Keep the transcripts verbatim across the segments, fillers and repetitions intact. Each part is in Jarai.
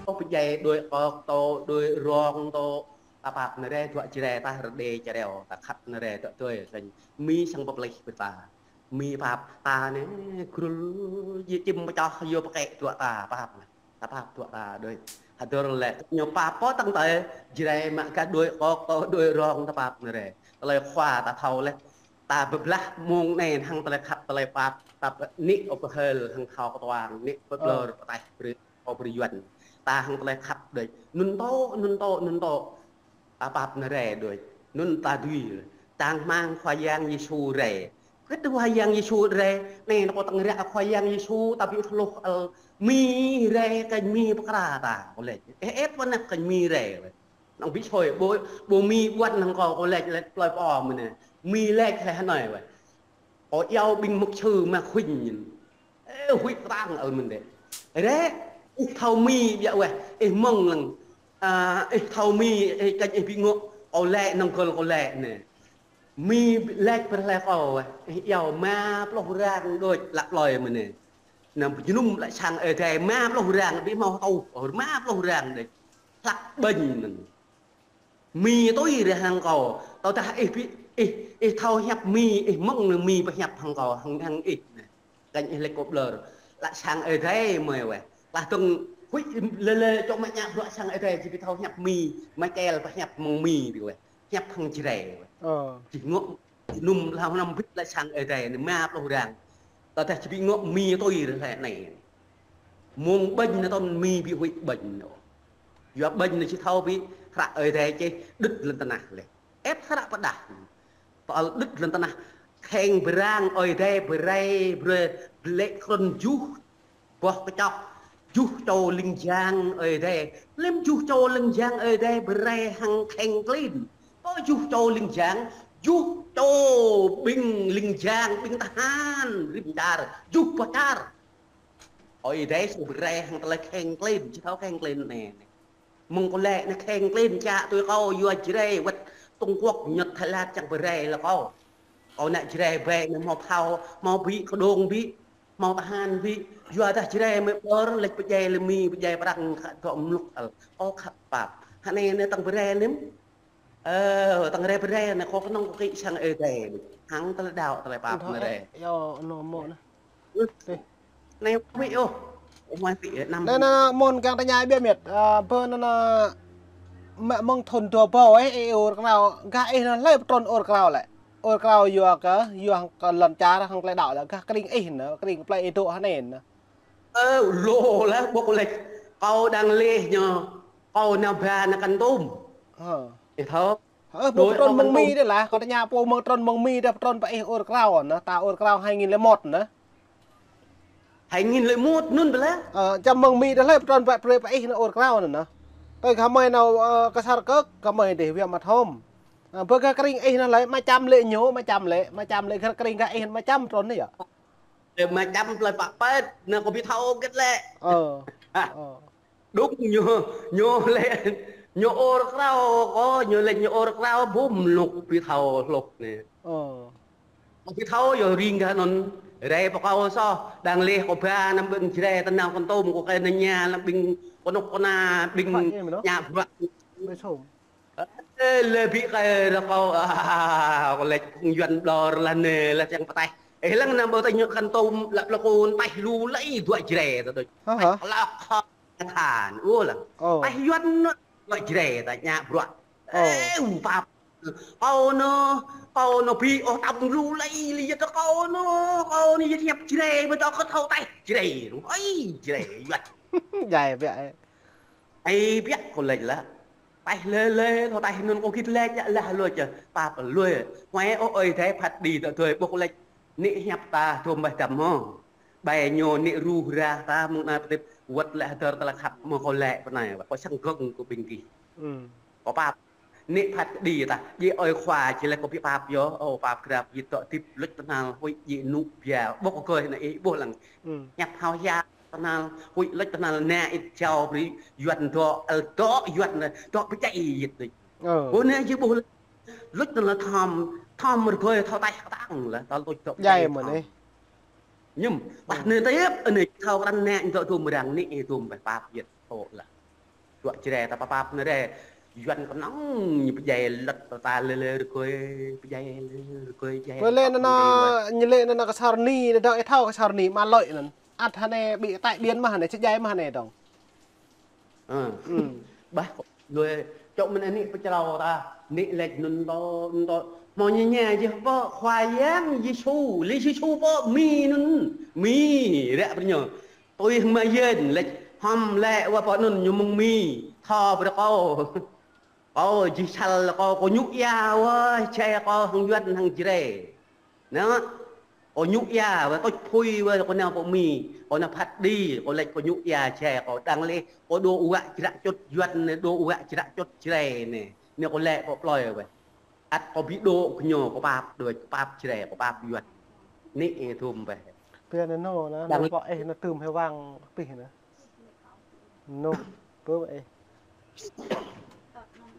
Ôh, pơdjai đuaĭ kŏk tŏ, đuaĭ rong tŏ. Ta pap nơ̆ rai, duă Jrai ta rơđê čareo, ta khăp nơ̆ rai, duă tui, sĕn. Mi săng pơplih pơ ta. Mi pap ta nê, grul, yê čim pơčoh, yô pơkĕ duă ta, pap nê. Ta pap duă ta đuaĭ. Hơdơr lĕ, ñu pap pô tăng tơi, Jrai mă gah đuaĭ kŏk tŏ, đuaĭ rong, ta pap nơ̆ rai. Tơlơi khua ta thâo lĕ. Ta pơblah mông nê, hăng tơlơi khăp, tơlơi pap, ta pơ-, nĭ ôh pơhơl, hăng thâo kơtuang, nĭ pơblơr, pơtaih brơi. Kâo brơi Yuan. Ta hăng tơlơi khăp đôč. Nun tŏ, nun tŏ, nun tŏ. Ta pap nơ̆ rai đôč. Nun ta dui. Čang hmang Khua Yang Yêsu rai. Kơ Khua Yang Yêsu rai. Nê, nă kâo tăng ră Khua Yang Yêsu, ta ƀu hluh ăl. Mi rai kơ mi pơkra ta. Kâo lĕ. Ê, ê, pơnăp kơ mi rai. Nŏng ƀu sui, ƀu, ƀu mi ƀuăn hăng kâo, kâo lĕ, lĕ, plơi pô mơ̆n nê. Mi lĕ kơ hlơi hơnơi wă. Kâo iâu ƀing mục sư mă huĭ ñin. Ê, huĭ kơtang ăl mơ̆n đĕ. Rĕ, ih thâo mi biă weh, ih mơ̆ng lăng. A, ih thâo mi, ih kĕnh ih ƀu ngŏ, kâo lĕ nŏng gơl kâo lĕ nê. Mi lĕ pơrlĕ kâo weh, ih iâu ma pluh rang đôč lăp lơi mơ̆n nê. Năm pơjơnum lăi sang Ơi Adai ma pluh rang, ƀu hmâo tŭ, ma pluh rang đôč. Hlăk ƀañ mơ̆n. Mi tui rĕ hăng kâo. Tơdah ih ƀu, ih, ih thâo hiăp mi, ih mơ̆ng nê mi pơhiăp hăng kâo, hăng, hăng ih nê. Kĕnh ih lĕ kâo blơr. Lăi sang Ơi Adai mơi weh. Lah tơ̆ng huĭ lĕ lĕ čŏ mă ñă bruă sang Ơi Adai, či ƀu thâo hiăp mi, mă čel pơhiăp mơ̆ng mi ƀu weh. Hiăp hăng Jrai weh. Ơ. Či ngŏ, či num lah năm ƀĭt lăi sang Ơi Adai nê ma pluh rang. Tơdah či ƀu ngŏ mi tui rĕ hlơi nê. Mông ƀañ nê tơ̆n mi ƀu huĭ ƀañ nô. Yua ƀañ nê či thâo ƀu hră Ơi Adai čih đĭt lŏn tơnah lĕ. Ĕp hră pơdah. Tơl đĭt lŏn tơnah. Kheng brang Ơi Adai brơi, brơi, lĕ krŭn juh. Boh kơčŏk. Juh čô ling jang Ơi Adai. Lĕm juh čô ling jang Ơi Adai brơi hăng kheng klin. Ơ juh čô ling jang. Juh čô ƀing ling jang, ƀing tơhan. Rĭm čar. Juh boh čar. Ơi Adai sĭt brơi hăng tơlơi kheng klin, či thâo kheng klin nê. Mơ̆ng kâo lĕ nê kheng klin čă tui kâo yua Jrai wơ̆t Trung Quốc ñŭt Thái Lan čang brơi lĕ kâo. Kâo nă Jrai ƀĕ nê hmâo phao, hmâo ƀĭ kơđông ƀĭ, hmâo tơhan ƀĭ. Yua dah Jrai mơi ƀơr lĕč pơdjai lĕ mi, pơdjai prăng khă dŏ mlŭk ăl. Kâo khăp pap. Hă nê nê tăng brơi nêm. Ơ, tăng rai brơi nê, kâo kơnơ̆ng kâo kĭ sang Ơi Adai. Hăng tơlơi đaŏ, tơlơi pap nê rai. Ơ, yô, nô mô nê. Ơ. Nê, huĭ ôh. Huĭ tĭ, năm. Nê, nê, nê, mơ̆n kiăng tơña biă mĕt. Ơ, bơ nê, nê, mă mơ̆ng thun dua ƀâo, ơ, ih ur krao. Gah ih nê, hlơi pơtrŭn ur krao lĕ. Ur krao yua kơ, yua hăng kơ lŏn čar, hăng tơlơi đaŏ lĕ. Gah kơring ih nê, kơring plơi ih dŏ hă nê nê. Ơ, lô lah, ƀuh kâo lĕ. Kâo đang lĕ ñu. Kâo nao ba nao Kon Tum. Ơ. Ih thâo. Ơ, ƀu pơtrŭn mơ̆ng mi đê lah, kâo tơña pô mơ̆ng trŭn mơ̆ng mi đê pơtrŭn pơ ih ur krao nê, ta ur krao hai nghìn lẻ một nê. Hai nghìn lẻ một nun bơ lah. Ơ, čăm mơ̆ng mi đê hlơi pơtrŭn pơ, pơ, pơ ih nê ur krao nê nê. Tui gah mơi nao, ơ, Ksor Kơk, gah mơi đih wiă mă thom. Ơ, bơ gah kơring ih nê hlơi, mă čăm lĕ ñu, mă čăm lĕ, mă čăm lĕ gah kơring gah ih mă čăm trŭn nê yơh. Lĕ mă čăm plơi pă pet, nê kâo ƀu thâo gĕt lĕ. Ơ, ơ. Đúng ñu, ñu lĕ, ñu ur krao kâo, ñu lĕ ñu ur krao bum lŭk ƀu thâo hlôh nê. Ơ. Ƀu thâo yua ring gah anŭn, rai pơ kâo soh, đang lĕ kâo ba năm ƀing Jrai tơnao Kon Tum, kâo kơ nê ña năm ƀing kơnuk kơna, ƀing ñă bruă. Ơ, lĕ ƀĭ kơ rơkâo, a, kâo lĕ phung Yuan ƀlŏr lah nê, lah čang pơtaih. Ê, lăng năm ƀơ taih ñu Kon Tum, lăp lăk kôn, taih lu lăi duă Jrai ta đôč. Hă, hă? Taih lăk kơ than, ơ lăng. Ơ. Taih Yuan duă Jrai ta ñă bruă. Ơ. Ê, u pap. Kâo nô, kâo nô ƀĭ, ôh, tăm lu lăi, lĕ yơh ta kâo nô, kâo nô yơh hiăp Jrai, ƀơ čô kơ thâo taih Jrai. Ơi, Jrai, Yuan. Jrai biă, ê. Ê, biă kâo lĕ lah. Taih lĕ lĕ, kâo taih nun kâo git lĕ, yă lah lôč yơh. Pap lôč. Huai ôh Ơi Adai phat đĭ tơ tui ƀuh lĕ. Nê hiăp ta dôm ƀai dăm hŏ. Ƀai ñu nê ruh rah ta mơ̆ng anai pơtip wơ̆t lĕ hơdơr tơlơi khăp mơ̆ kâo lĕ pơ anai. Kâo sang gơ̆ng kơ ƀing gih. Kâo pap. Nê phat đĭ ta. Djơ̆ ơi khua či lĕ kâo ƀu pap yơh. Ơ pap grăp yit dŏ tip lôč tơhnal huĭ djơ̆ nŭ bia. Ƀuh kơ gơih nê ih ƀuh lăng. Hiăp hao hiăp. Tơhnal, huĭ lôč tơhnal nê ih jao brơi Yuan dŏ, ơ, dŏ Yuan nê, dŏ pơčai ih yit đôč. Ơ. Ƀu nê či ƀuh lôč tơhnal thom, thom rơgơi thâo taih kơtang lah, tơl tôč dŏ pơčai ih mơ̆n thom. Ñŭm, ƀah nê tơyap, anai thâo krăn nê, dŏ dôm rang nê, ih dôm ƀai pap yit tŏ lah. Čuă Jrai ta pap pap anai rai. Yuan kơnơ̆ng ñu pơdjai lŏt ta lĕ lĕ rơgơi, pơdjai lĕ rơgơi djai. Pơ lĕ anŭn, ñu lĕ anŭn kơsar ni, anŭn dong ih thâo kơsar ni, mă lơi anŭn. Ăt hơnai ƀu tai ƀiăn mơ̆ hơnai, či djai mơ̆ hơnai dong. Ơ. Hm. Bah, lui čŏk mơ̆n anih pơčrâo ta, anih lĕ anŭn tŏ, anŭn tŏ. Hmâo ñu ñu jih pơ Khua Yang Yêsu, lĕ Yêsu pơ Mi anŭn. Mi, ră pơ ñu. Tui hăng mơyên, lĕ hăm lĕ wa pơ anŭn ñu mơ̆ng Mi, thâo pơ kâo. Kâo jih sal kâo, kâo ñu ia wa, jai kâo hăng Yuan hăng Jrai. Nă, kâo ñu ia wa, kâo phui wa, kâo nao pơ Mi, kâo nao phat đĭ, kâo lĕ kâo ñu ia jai kâo dang lĕ, kâo dŏ wă čră čut Yuan anai, dŏ wă čră čut Jrai anai. Anai kâo lĕ kâo plơi wa. Ăt kâo ƀu dŏ kơ ñu, kâo pap đôč, kâo pap Jrai, kâo pap Yuan. Anai ih thum bĕ. Pia anai nô, nă, dang nô lĕ pơ ih nă tơm hê wang pih nă. Nô, pơ ih.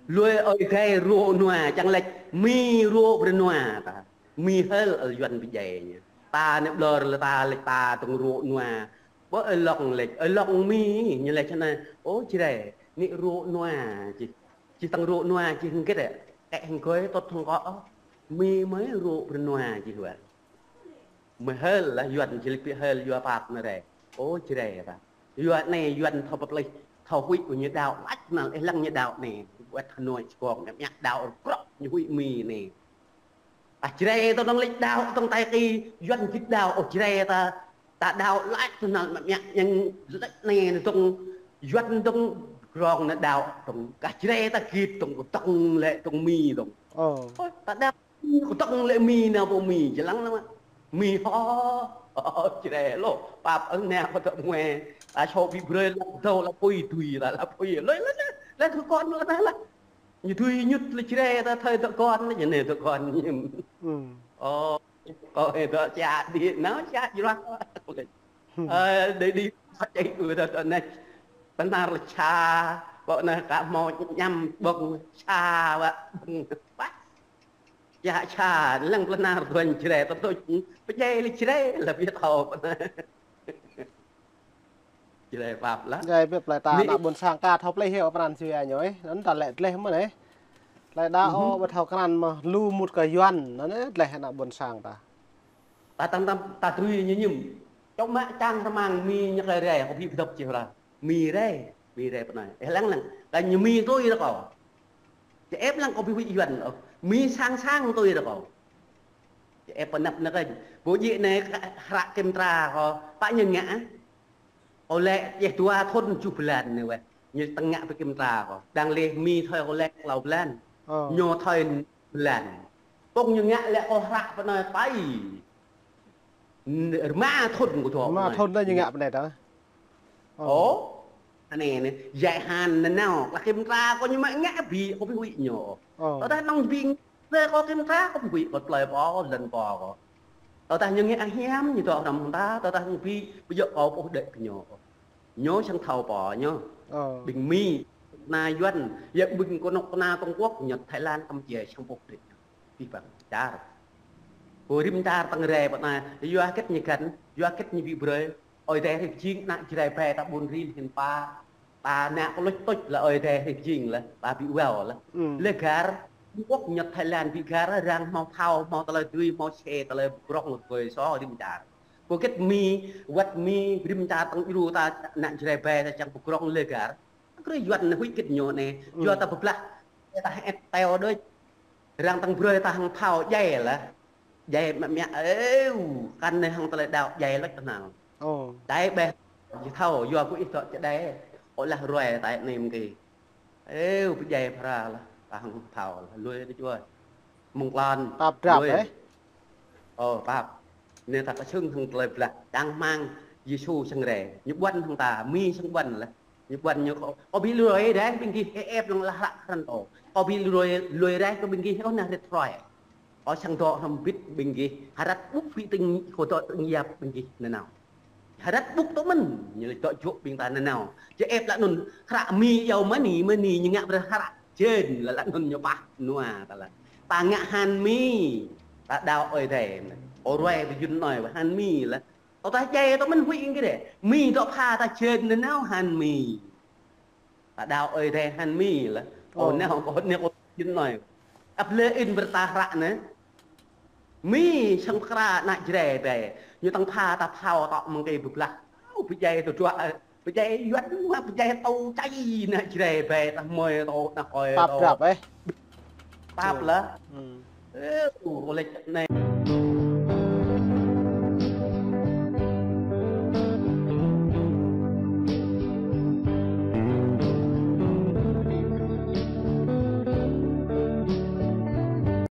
Lui ơi gai rŏ nua, čang lĕ Mi rŏ brơi nua ta. Mi hơl ăl Yuan pơdjai ñu. Ta anai ƀlŏr lĕ ta lĕ ta tơ̆ng rŏ nua. Bơ ơi lŏng lĕ, ơi lŏng Mi, ñu lĕ čang anai, ô Jrai, anai rŏ nua, či, či tơ̆ng rŏ nua, či hơget ĕ, kĕ hơgơi tŏt hăng kâo, Mi mơi rŏ brơi nua, či hua. Mơi hơl lah Yuan či lĕ pĭ hơl yua pap anai rai. Ô Jrai ta. Yua anai Yuan thâo pơplih, thâo huĭ kơ ñu đaŏ lač năl ih lăng ñu đaŏ anai. Wơ̆t Hà Nội čơkông ñu mă đaŏ rơkrŏk ñu huĭ Mi anai. Ơ Jrai ta dong lĕ đaŏ tŏng tai ki, Yuan či đaŏ, ô Jrai ta, ta đaŏ lač năl mă mă yang lĕ anai tŏng Yuan tŏng krong nă đaŏ tŏng. Kơ Jrai ta git tŏng, tŏng lĕ tŏng Mi tŏng. Ơ. Ơ, ta đaŏ Kơtŏng lĕ Mi nao pơ Mi, jơlăng lăm mă. Mi hơ, hơ, Jrai lô, pap ơng nao kơtŏng mue. Ta čô ƀu brơi lăp dâu lăp pui tui ta lăp pui. Lơi lơi lơi, lơi tơ kon lơi ta lơi. Ñu tui ñŭt lĕ Jrai ta thơi tơ kon lơi, ñu nao tơ kon ñu. Ơ, kâo ih tơ čă đĭ nao čă jrua. Ơ, đĭ đĭ, čai ư tơ tơ nĕ. Pơnar lĕ ča, pơ nă kơ hmâo ñăm ƀơ̆ng ča wă ƀơ̆ng. Pah. Yă ča, lăng plơnar tuan Jrai tơtuč. Pơdjai lĕ Jrai, lăp yơh thâo pơ nă. Jrai pap lah. Jrai pap lah ta ană ƀôn sang ka thâo plih hĕ pran jua ñu ih. Anŭn ta lĕ tleh mơ̆n ih. Tleh đaŏ ƀu thâo krăn mơ̆ lu mŭt kơ Yuan. Anŭn ih tleh ană ƀôn sang ta. Ta tăng tăng ta trui ñu ñim. Čŏk mă čang rơmang Mi ñu kơ rai, kâo ƀu pơdŏp čih ra. Mi rai, Mi rai pơ anai. Ih lăng lăng. Kơ ñu Mi tui ră kâo. Či ĕp lăng kâo ƀu huĭ Yuan ôh. Mi sang sang tui ră kâo. Či ĕp pơ anăp anai kơ. Ƀu djơ̆ anai hră kiểm tra kâo. Pă ñu ngă. Kâo lĕ djơ̆ dua thŭn tơjuh blan anai weh. Ñu tơngă pơ kiểm tra kâo. Dang lĕ Mi thơi kâo lĕ klâo blan. Ơ. Ñu thơi blan. Pŏng ñu ngă lĕ kâo hră pơ anai pai. N-, rơma thŭn kâo dŏ. Rơma thŭn ta ñu ngă pơ anai ta. Ơ. Ơ. Anai anai, djai han nanao, klah kiểm tra kâo ñu mă ngă ƀu, kâo ƀu huĭ ñu. Ơ. Tơdah anŭn ƀing, tơdah kâo kiểm tra, kâo ƀu huĭ, kâo plơi pô, lŏn pô kâo. Tơdah ñu ngă hiam, ñu dŏ hrŏm ta, tơdah ñu ƀu, ƀu djơ̆ kâo pô đĕ kơ ñu. Ñu sang thâo pô ñu. Ơ. Ƀing Mi, na Yuan, yă ƀing kơnuk kơna Trung Quốc, ñu Thái Lan, Campuchia, sang pô đĕ. Pih păng, čar. Kơ rĭm čar tăng rai pơ anai, yua hơget ñu găn, yua hơget ñu ƀu brơi. Ơi adai hrih pơjing ană Jrai ƀai ta ƀun rin hin pa. Ta ană kơ lŭč tŭč lĕ ơi adai hrih pơjing lĕ, ta ƀu wao lĕ. Lĕ gar, Trung Quốc, Nhật, Thái Lan ƀu gar, arăng hmâo phao, hmâo tơlơi dưi, hmâo xe, tơlơi pơgrong lĕ ƀơi sô rĭm čar. Kơ hơget Mi, wăt Mi, rĭm čar tăng djru ta ană Jrai ƀai ta čang pơgrong lĕ gar. Krơi Yuan anai huĭ hơget ñu anai. Yua ta pơblah. Ta hơĕt teo đôč. Arăng tăng brơi ta hăng phao djai lah. Djai mă mă, ơ, kăn anai hăng tơlơi đaŏ djai lĕ kơnăl. Ơ. Djai ƀĕ. Či thâo, yua kơ ih dŏ čơđai. Ơ lah ruai ta anai mơ̆ng ki. Ơ, pơdjai phara lah. Ta hăng phao lah. Lui đôč yua. Mơ̆ng klon. Pap drap, ơ. Ơ, pap. Anai ta kơsưng hăng tơlơi blah. Čang rơmang Yêsu sang rai. Ñu ƀuăn hăng ta. Mi sang ƀuăn lah. Ñu ƀuăn ñu kâo, kâo ƀu lui rai ƀing gih, ĕp lăng lah hră krăn tô. Kâo ƀu lui, lui rai kơ ƀing gih, kâo nao ret roi. Kâo sang dŏ hrŏm bĭt ƀing gih, hơrăt ƀŭk ƀu tĭng, kâo dŏ tĭng yap ƀing gih nanao. Hơrăt ƀŭk tŏ mơ̆n, ñu lĕ dŏ jŏk ƀing ta nanao. Či ĕp lă anŭn, hră Mi yua mơni, mơni ñu ngă brơi hră jên, lă lă anŭn ñu pah nua ta lah. Ta ngă han Mi, ta đaŏ ơi adai. Kâo ruai tơ jun noi, han Mi lah. Tơdah djai tơ mơ̆n huĭ ing kơ đe. Mi dŏ pha ta jên nanao han Mi. Ƀă đao ơi đe hăn Mi lah. Ơ. Ơ, nao, ơ, nao, ơ, jin noi. Ăp lĕ in ƀrơta hră anai. Mi sang pơkra ană Jrai ƀe. Ñu tăng pha ta phao tŏ mơ̆ng kơ bơblah. Ơ, pơdjai tơdruă, ơ, pơdjai Yuan, pơdjai tơčai ană Jrai ƀe, ta mơi tơ, ta kơi tơ. Pap drap, ơ. Pap lah. Ơ, ơ, lĕ anai.